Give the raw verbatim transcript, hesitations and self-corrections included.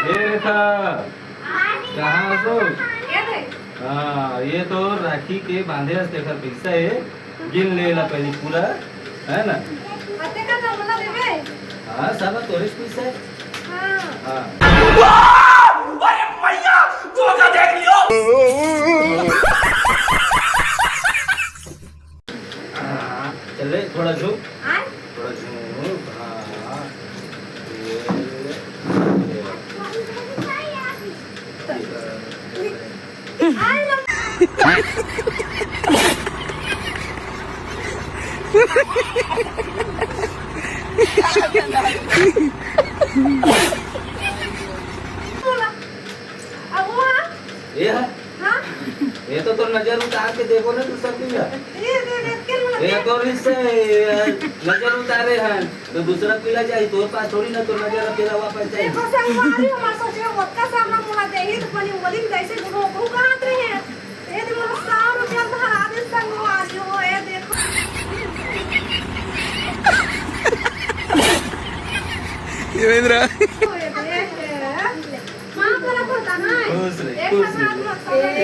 ए रेखा, कहाँ हस? हाँ, ये तो राखी के बांधे हस, तेखर पइसा हे, गिन ले ला पहिली पूरा, है ना? अते का तो मोला देबे? हाँ, साला तोरेच पइसा हे। हाँ। हाँ। अरे भैया, धोखा देख लियो। हाँ, चल रे, थोड़ा झुक। आय? थोड़ा झुक, हाँ। ये, ये। आय, बोला। अब वो हाँ? ये है? हाँ? ये तो तोर नजर उतार के देखो ना दूसरा पीला। ये दे, दे, के बोला, ये दे। तो रिस से नजर उतारे हैं, तो दूसरा पीला चाहिए, तोर पास थोड़ी ना तोर नजर तेरा वापस चाहिए। देखो संगवारी, हमार सोचे ओतका सामना मोला देही, तो कोनी बोली, जैसे गुरु को कहात रहे हैं। ये दे मोला सौ रुपया धरा दे संगवारी हो, ये देखो। ये इंद्रा। ये देख, माँ बोला तो था ना। खुश रहे, एक खुश हजार रहे।